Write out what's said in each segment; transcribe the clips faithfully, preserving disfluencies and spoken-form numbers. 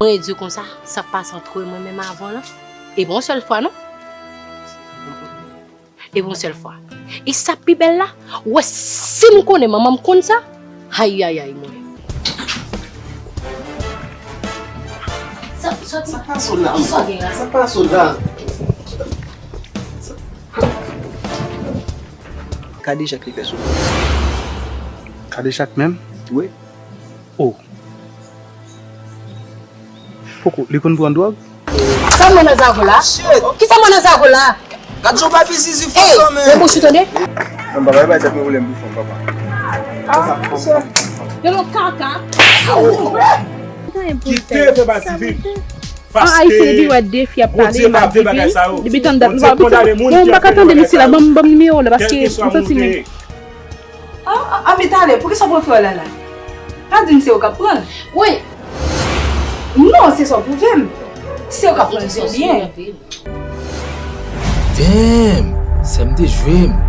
Mwen di konsa, sa k pase ant mwen menm avè w lan, e pa yon sèl fwa non. E pa yon sèl fwa. E sa k pi bèl la, ou wè si m konnen manman m konn sa, ayayay mwen. Sa, sa, sa pa sot la, kisa w gen la? Sa pa sot la. Kadejak li fè sou mwen. Kadejak menm? Wi. Oh. Poko, li konn pran dwòg? Sa mwen nan zago la? Kisa mwen nan zago la? Gad jan w pa fizizi fò kanmenm. Ey, bouch ou tande? Non, papa, e pa tèt mwen pwoblèm pou fanm, papa. Ah, chè. Yo nan kaka. Kite fè pati fi. An Ayiti, depi wè de fi ap pale, m ap di vin. Depi tann dat nou pa abitye. Bon, m pa ka tande misye la, ban m, ban m nimewo l, paske m santi m. Ah, ah, ah, men talè, poukisa w pran frè w la la? Pa di m se ou k ap pran l. Wi. Non, se sa w pwouve m. Se ou k ap pran l, se byen. Damn! Sè m te jwe m.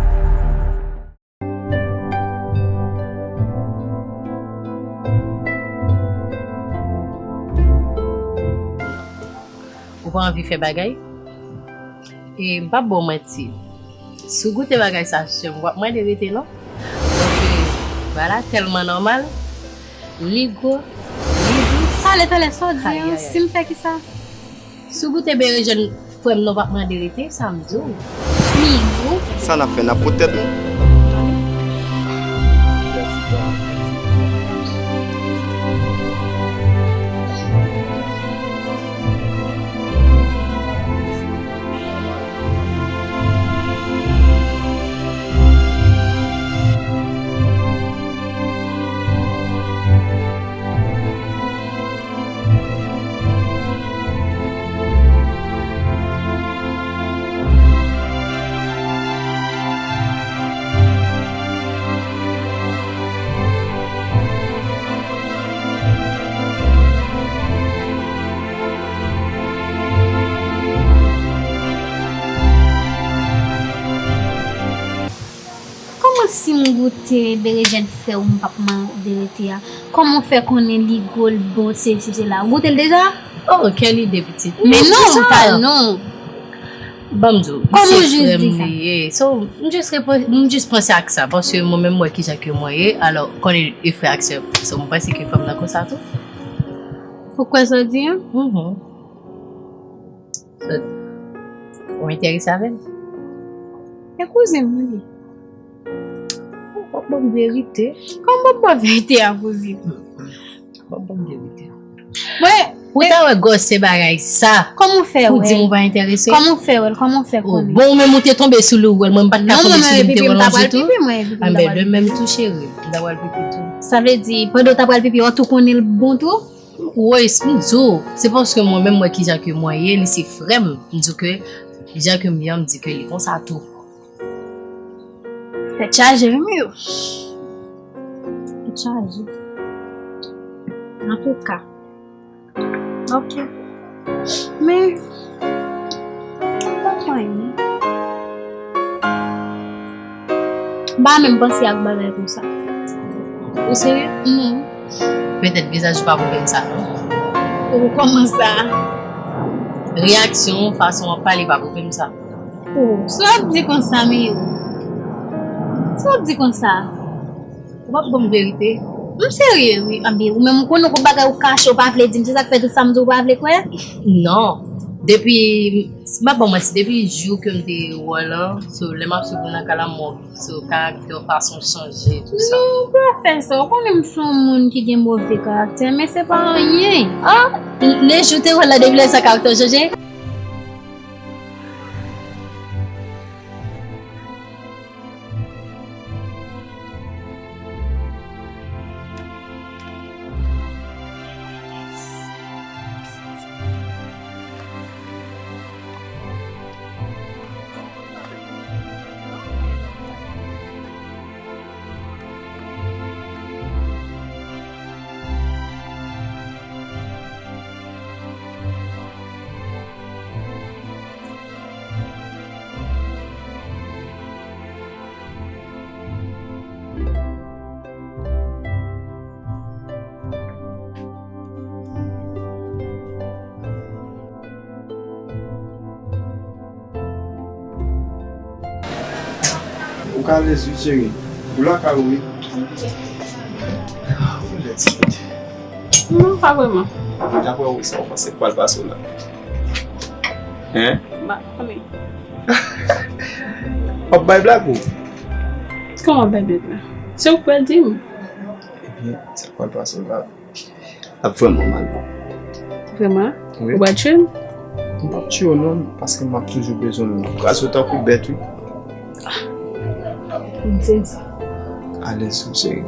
Ou pa anvi fè bagay? E m p ap ba w manti. Si w goute bagay sa, sè m, w ap mande rete non. Paske, vwala, tèlman nòmal. Li gwo, li dous. Talè, talè, sa w di an? Ayayay. Si m fè kisa? Si w goute berejèn frè m nan, w p ap mande rete, sa m di w. Li gwo. Sa n ap fè, n ap pot tèt nou? Kòman si m goute berejèn frè w m p ap mande rete a? Kòman w fè konnen li gwo, l bon, sesi, sela? Ou goute l deja? Oh, kèl ide, pitit. Men non, m pa non. Ban m di w, se frè m li ye. So, m jis repo-, m jis panse ak sa, paske mwen menm m wè kijan ke mwen ye, alò, konnen e frè ak sè m. So, m panse ke fò m nan konsa tou. Ou kwè sa w di an? Mhm. So, ou enterese avè l? E kouzen m li ye. Ou p ap ban m verite. Kòman m p ap ba w verite a, kouzin? Ou p ap ban m verite. Mwen. Ou ta wè gwosè bagay sa. Kòman w fè wè l? Pou di m ou pa enterese? Kòman w fè wè l? Kòman w fè konnen? Bon, ou menm ou te tonbe sou li, ou wè l, mwen m pa t ka tonbe sou li, m te wè l anvi tou. Anben, de menm tou, cheri. M ta pral pipi tou. Sa vle di, pandan w ta pral pipi, w tou konnen l bon tou? Wi, m di w, se paske mwen menm, mwen, kijan ke mwen ye, li se frè m. M di w ke, jan ke m ye an, m di ke li konsa tou. Tèt chaje, wi, men yo. Tèt chaje. Antouka. Ok. Men, m pa kwè, non. M pa menm panse ak bagay konsa. Ou serye? Non. Petèt vizaj ou pa pwouve m sa, non. Oh, kòman sa? Reyaksyon w, fason w ap pale pa pwouve m sa. Oh, sa w ap di konsa, men yo? Sa w ap di konsa? Ou p ap ban m verite? M serye, wi. Anben, ou menm, ou konnen gon bagay ou kache, ou pa vle di m. Se sa k fè tout sa m di w ou pa vle kwè? Non. Depi, m ap ban w manti, depi jou ke m te wè w lan, so, lè m ap swiv ou nan kay la, m wè w, so, karaktè w, fason w chanje, tout sa. Non, pa fè sa. Ou konnen m se yon moun ki gen move karaktè, men se pa anyen. Ah, lè jou te wè w la, depi lè sa karaktè w chanje? Ou ka alèz wi, cheri. Ou lakay ou wi. Ou lèd, sweet. Non, pa vrèman. Daprè ou, sa ou panse k pral pase w la? Hein? M pa konnen. W ap bay blag ou? Kòman bay blag la? Se ou k pral di m. Ebyen, sa k pral pase w la ap vrèman mal. Vrèman? Wi. Ou pral tchwe m? M p ap tchwe w non, paske m ap toujou bezwen w. Kraze w tankou bèt, wi. M sezi. Alèz wi, cheri.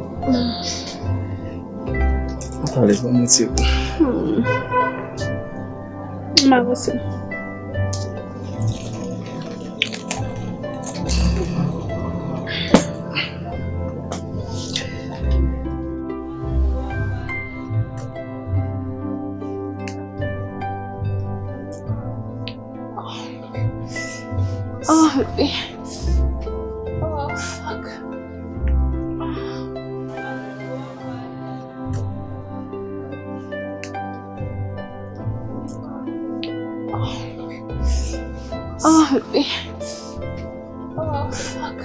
M pa alèz, ban m retire w. Hmm. M avanse. Oh, bebe. Oh, fuck. Oh, bebe. Oh, fuck.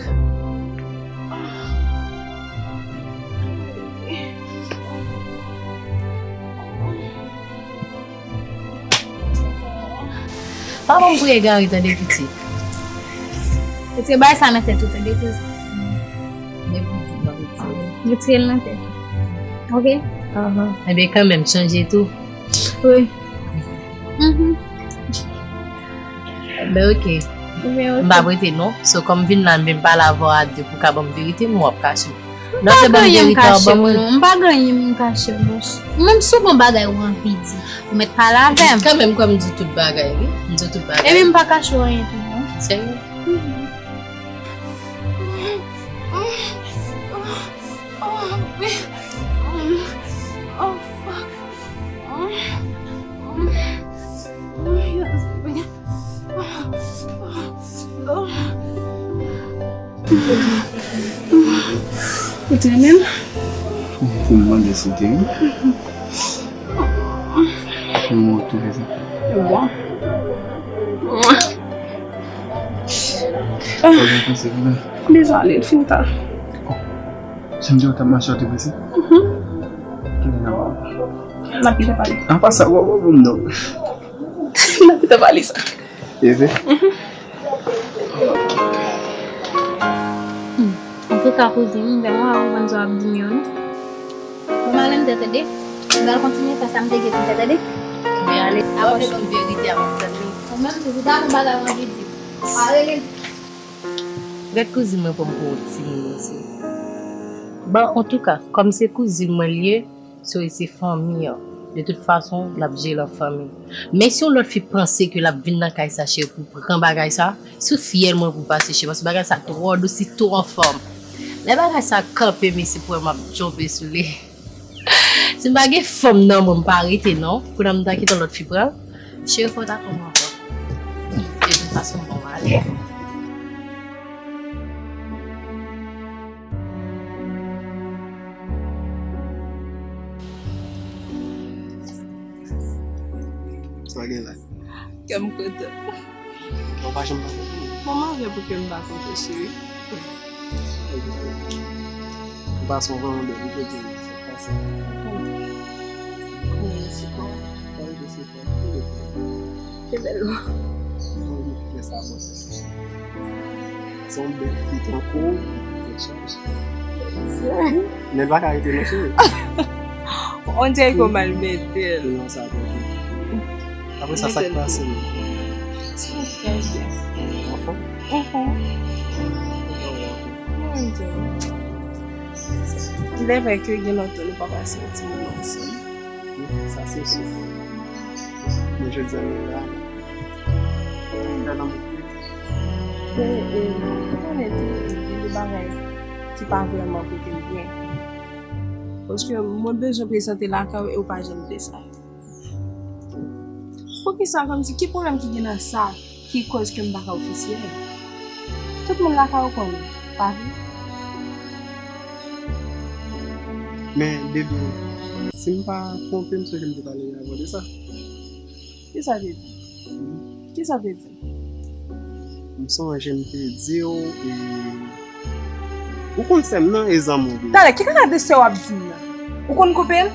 Pa ban m pou egare, tande, pitit. Retire bagay sa nan tèt ou, tande, kouzen. Men pitit, mwen retire. Retire l nan tèt ou. Oke? Ahan. Ebyen, kanmenm, chanje tou. Wi. Mhm. Ben, oke. Ben, oke. M pa prete non. So, kòm m vin la, m vin pale avè w a de pou w ka ban m verite m, w ap kache m. M pa gen anyen m kache w non. M pa gen anyen m kache w non. Ou menm si w gen bagay ou anvi di, ou mèt pale avè m. Kanmenm, kwè m di tout bagay, wi. M di tout bagay. Epi m pa kache w anyen tou non. Serye? Mhm. Oh, wi. Oh, fuck. Oh, oh, oh, yes, baby. Oh, oh, oh. Ou te renmen l? Pou m mande si w te renmen. Mwen tou fè sa. Bon. Sa w panse pou mwen? Deja ale, l fin ta. Si m di w t ap mache, w te prese? Mhm. Kilè n a wè? N ap pita pale. Apa sa, w ap wè pou m non. N ap pita pale sa. Eve? Mhm. Hmm. Antouka, kouzin, m vrèman pa konprann sa w ap di m yo non. Bon, m ale m tè, tande. M pral kontinye fè sa m te gen pou m fè, tande. Wi, ale. Apre w ap fè m verite a, m ap tann li. Ou menm tou, si w ta gen yon bagay w anvi di m, pa rele m. Gad kouzin mwen pran m pou yon timoun osi. Bon, antouka, kòm se kouzin mwen l ye, so e se fanmi an. De tout fason, l ap jere l an fanmi. Men si yon lòt fi panse ke l ap vin nan kay sa, cheri, pou pran bagay sa, sou fyèl mwen pou pase, cheri, paske bagay sa twò dous, li twò anfòm. Lè bagay sa kanpe, mesye, pou wè m ap tchonpe sou li. Si m pa gen fanm nan men m, pa rete non. Kounye a m ta kite yon lòt fi pran l. Cheri, fò w ta pran m ankò. De tout fason, bon, m ale. Sa gen la? Kè m kontan. Ou pa janm pa kontan? Manman vle pou kè m pa kontan, cheri. Ou pa son vrèman bèl, ou te di sa pase. Mèsi, bon. Mwen se bèl. Mwen se bèl. Mwen se bèl. Se yon bèl fi tankou w, li fè chèch. Men l pa ka rete non, cheri. On dirait que mal mete l. Non, sa pa. Apre sa, sa k pase menm? Sa trè byen. Anfòm? Mhm. Mon Dieu. Il est vrai que gen lontan nou pa pase yon ti moman ansanm. Wi, sa se si. Men jodi a nou la. Nan lanmou. E, e, ou konnen tou, gen de bagay ki pa vrèman pote m byen. Paske mwen bezwen prezante lakay ou e ou pa janm vle sa. Poukisa kòmsi, ki pwoblèm ki gen nan sa ki kòz ke m pa ka ofisyèl? Tout moun lakay ou konnen, pa vre? Men, bebe, si m pa twonpe m, sonje m te pale avè w de sa. Kisa w te di? Kisa w te di? M sonje m te di w, e, Ou konn sè m nan e zanmi w li ye. Talè, ki kaka de sè w ap di m nan? Ou konn koupe l?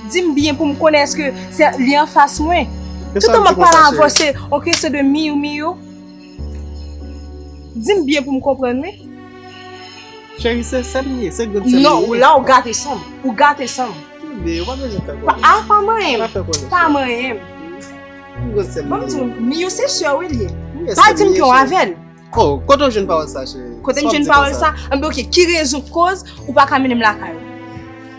Di m byen pou m konnen èske se li anfas mwen. Toutan m ap pale avè w, se on kesyon de miyou miyou. Di m byen pou m konprann, wi. Cheri, se sè m li ye, se grann sè m li ye. Non, ou la, ou gate san m. Ou gate san m. Bebe, ou pa bezwen fè kòlè. Pa, a, pa manyen m. Pa fè kòlè, cheri. Pa manyen m. Ou grann sè m li ye. Bon, m di w, miyou se sè w li ye. Pa di m ke w avè l. Oh, kote w jwenn pawòl sa, cheri? Kote m jwenn pawòl sa? Anben, oke, ki rezon k koz ou pa ka mennen m lakay ou?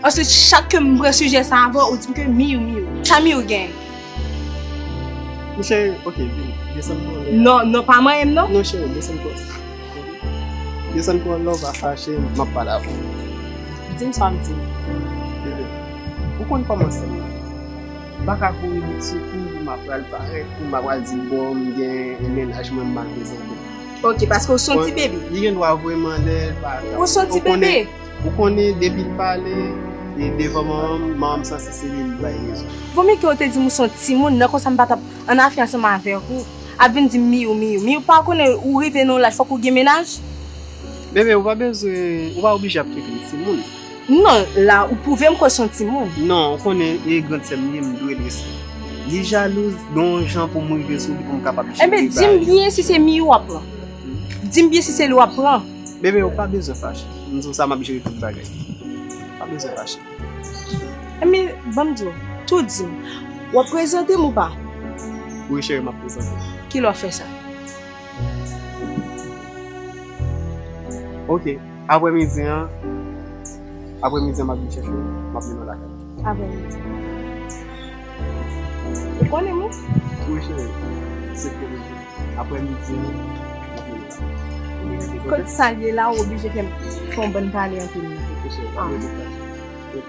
Answit, chak ke m pran sijè sa avè w, ou di m ke miyou, miyou. Sa miyou genyen? Monchè, oke, vin, desann pran lè. Non, non, pa manyen m, non. Non, cheri, desann pran. Desann pran lè, w pa fache, m ap pale avè w. Di m sa w ap di m. Bebe, ou konn kòman sè m nan. M pa ka kouri vin sou kou pou m ap pral parèt, pou m ap pral di, bon, m gen yon mennaj mwen, m mal prezante. Ok, paske w se yon ti bebe. Li gen dwa voye m anlè, pa grav. Ou se yon ti bebe. Ou konnen, depi l pale, e devan manman m, manman m sanse se li, li bay rezon. Vomye ke w te di m ou se yon timoun, nan konsa m pa t ap annafè ansanm avèk ou, ap vin di m miyou, miyou. Miyou pa konnen ou rive nan yon laj, fòk ou gen mennaj. Bebe, ou pa bezwen, ou pa oblije ap trete m timoun. Non, la, ou pwouve m ke w se yon timoun. Non, ou konnen, e grann sè m li ye, m dwe l respè. Li jalouz, gen yon jan pou m rive sou li, pou m kapab jere bagay yo. Enben, di m byen si se miyou w ap pran. Di m byen si se li w ap pran. Bebe, ou pa bezwen fache. M di w sa, m ap jere tout bagay. Ou pa bezwen fache. Enben, ban m di w, tou di m. W ap prezante m ou pa? Wi, cheri, m ap prezante w. Kilè w ap fè sa? Ok. Aprè midi an, aprè midi an, m ap vin chèche w, m ap mennen w lakay. Aprè midi. Ou konnen m wi? Wi, cheri. Se pou midi. Aprè midi an, m ap mennen w lakay. Kot sa l ye la, ou oblije fè m, fè yon bann pale anpil la. Ok, cheri, pa bezwen fache. Ok?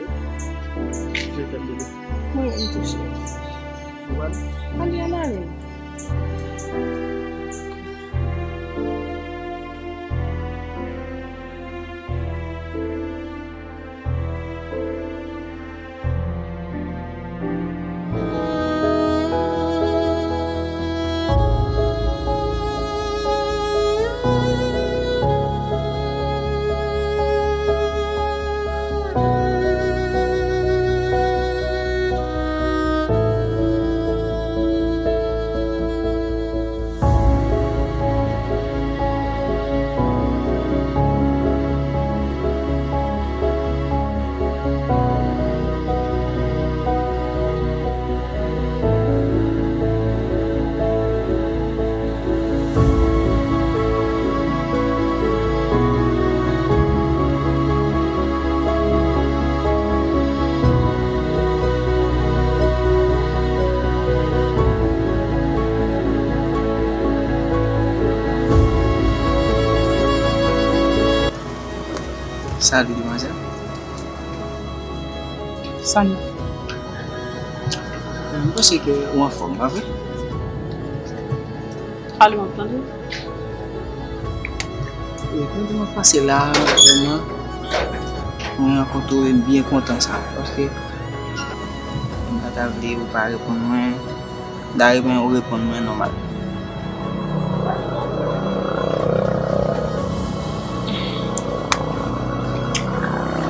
Je t'aime, bebe. Mwen menm tou, cheri. Ou pral? Ale, ann ale. Salut, demwazèl. Sa n ap fè? M panse ke ou anfòm, pa vre? Pale, m ap tande w. E, kote m ap pase la, vrèman, mwen rankontre w e m byen kontan sa, paske m pa ta vle ou pa reponn mwen. Dayè, men ou reponn mwen nòmal.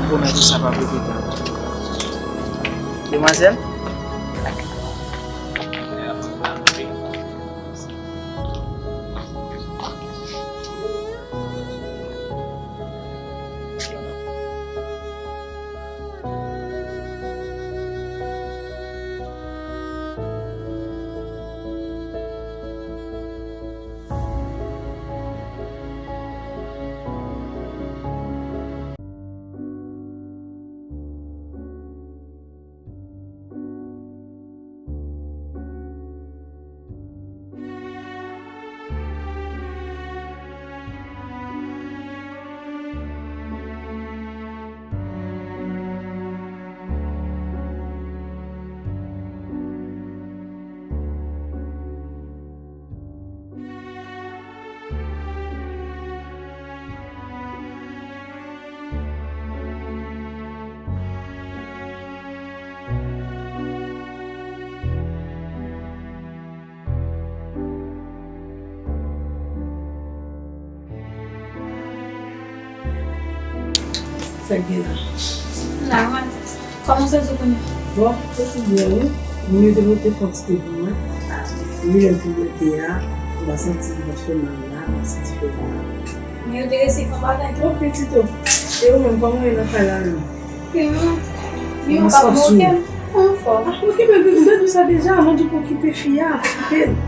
M pwomèt ou sa p ap repete ankò. Demwazèl? Sa k gen la? La, mwen. Kòman w santi w kounye a? Bon, se tou byen, wi. Mwen te pote fon ti te pou mwen. Wi, lè m fin mete a, m pa santi m pa fè mal la, m pa santi fè mal. Men yo te resi fè bagay. Bon, pitit o. E ou menm, kòman w ye nan kay la menm? Kòman? Kòman w santi w? Anfòm. Ah, okipe l, m te di w sa deja, mwen di w pa okipe fi a, pa okipe l.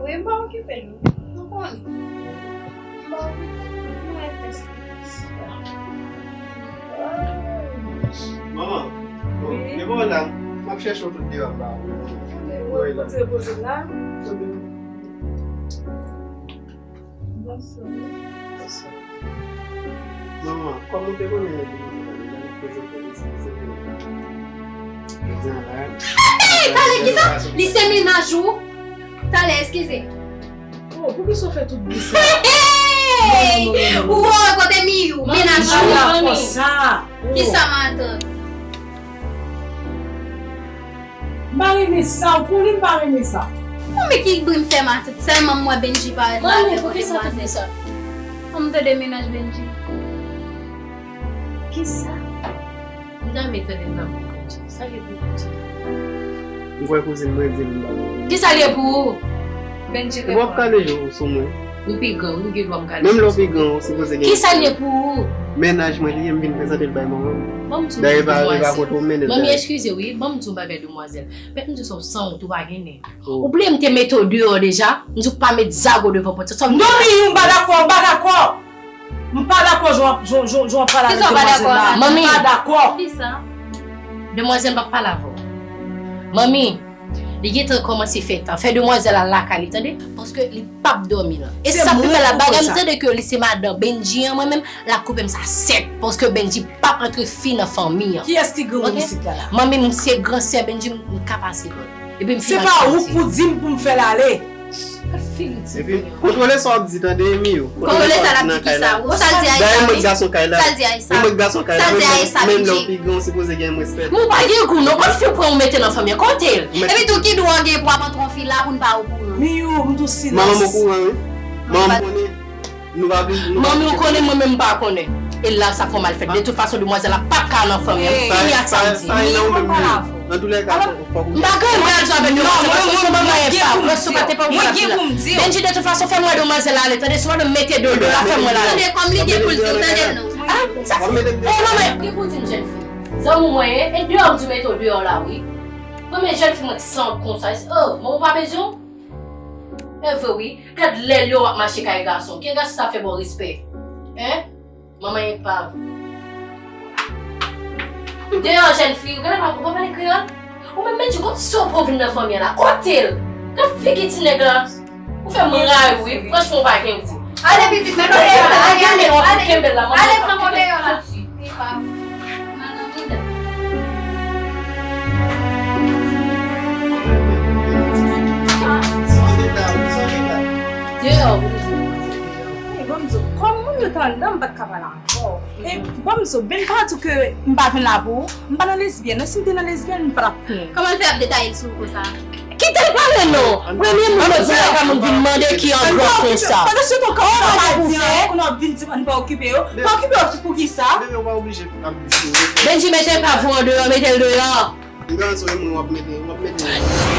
Wi, m pa okipe l non. Nou konnen. M pa okipe l. Nou envesti. Manman, bon, wi, men bon la, m ap chèche w tout deyò anba. Wi, la. Poze, poze la. Bonswa. Bonswa. Manman, kòm ou te konnen, lè nou prezante li, se, se pou jodi a la. Hey, talè, kisa? Li se mennaj ou? Talè, eskize. Oh, poukisa w fè tout bri sa? Hey! Ou wè kote Miyou, mennaj ou. Ala konsa. Kisa, matant? M pa renmen sa, ou konnen m pa renmen sa. Bon, men ki bri m fè matant? Sèlman m wè Benji parèt la avèk yon demwazèl. Manmi, poukisa tout bri sa? An m tande mennaj Benji. Kisa? M ta renmen tande nan bouch Benji. Sa l ye pou Benji? M kwè kouzin mwen di m la. Kisa l ye pou ou? Benji reponn. Ou ap kale je w sou mwen. M pi gran, m gen dwa m kale je w sou mwen. Menm lè w pi gran, ou sipoze gen. Kisa l ye pou ou? Mennaj mwen li ye, m vin prezante l bay manman m. Ban m di w yon demwazèl. Dayè, e pa, e pa kote w mennen l. Manmi, eskize wi, ban m di w yon bagay demwazèl. Mèt m di w sa, w sanwont, ou pa gen nen. Oh. Ou bliye m te mete w deyò deja? M di w pa met zago devan pòt sa. Non, Miyou, m pa dakò, m pa dakò. M pa dakò jan w ap, jan, jan, jan w ap pale avèk demwazèl la. Manmi. M pa dakò. Kisa? Demwazèl, m p ap pale avè w. Manmi, li gentan kòmanse fè tan. Fè demwazèl al lakay li, tande? Paske li p ap dòmi la. E sa pou fè la, bagay m tande ke li se madan Benji an, mwen menm, l ap koupe m sa sèk. Paske Benji p ap antre fi nan fanmi an. Kiyès ki granmoun isit la la? Manmi, m se gran sè Benji, m ka pase l. Epi m fin al chwazi. Se pa ou k pou di m pou m fè l ale. Epi, kontwole sa w ap di, tande, Miyou. Kontwole sa l ap di kisa? Ou sa l di a Esa, wi? Dayè, mwen gason kay la. Sa l di a Esa? Mwen gason kay la. Sa l di a Esa, Benji? Menm lè w pi gran, ou sipoze gen respè. Ou pa gen gou, non. Kot fi w pran ou mete nan fanmi an? Kote l? Epi tou, ki dwa w gen pou w ap antre yon fi la pou n pa okouran? Miyou, m tou silans. Manman m okouran, wi. Manman m konnen. Nou pa vin, nou pa vin. Manmi, ou konnen, mwen menm m pa konnen. E la, sa fè w mal fèt. De tout fason, demwazèl la p ap ka nan fanmi an. Fini ak sa m di. Sa, sa, sa, sa, nan ou menm. Antouka, fòk ou... M pa gen anyen pou m al di avèk demwazèl, paske si manman e pa, mwen si w pa te pa ou pa t la. Benji, de tout fason, fè m wè demwazèl la ale, tande, si w pa mete do l deyò la, fè m wè l ale. Tande, kòm li gen pou l di w, tande l non. Ah, sa fè, oh, manman, gen pou w di m jèn fi. Zanmi w mwen ye, e deyò m di w mete w deyò la, wi. Premye jèn fi mwen k sanwont konsa, oh, manman w pa bezwen w? E vre wi, gad lè yo ap mache kay gason. Ki gason sa fè ba w respè? Hein? Manman epav. Deyò jèn fi, ou genlè pa konprann pale kreyòl? Ou menm Benji, kot sa w pran vin nan fanmi an la? Kote l? Gad figi ti nèg la. Ou fè m ray wi, franchman ou pa gen gou. Ale pitit, men kote yo la? Ale, ale, ale. Ale, pran kote yo la. Epav. Madan Mida. Deyò. Hey, ban m di w, kòm moun yo te anndan, m pa t ka pale ankò. E, ban m di w, Ben pa di w ke m pa vin la pou ou. M pa nan lesbyèn, non, si m te nan lesbyèn, m pa t ap pran w. Kòman l fè ap detaye l sou ou konsa? Kite l pale non! Premye moun yo di la ka moun vin mande ki an gran konsa. Pandan se tan, kòman w pa di an, kounye a w ap vin di m ann pa okipe yo? Pa okipe yo pou kisa? Bebe, ou pa oblije ap di sa. Benji, mete epav ou andeyò, mete l deyò. M gen yon sou mwen, w ap mete, w ap mete.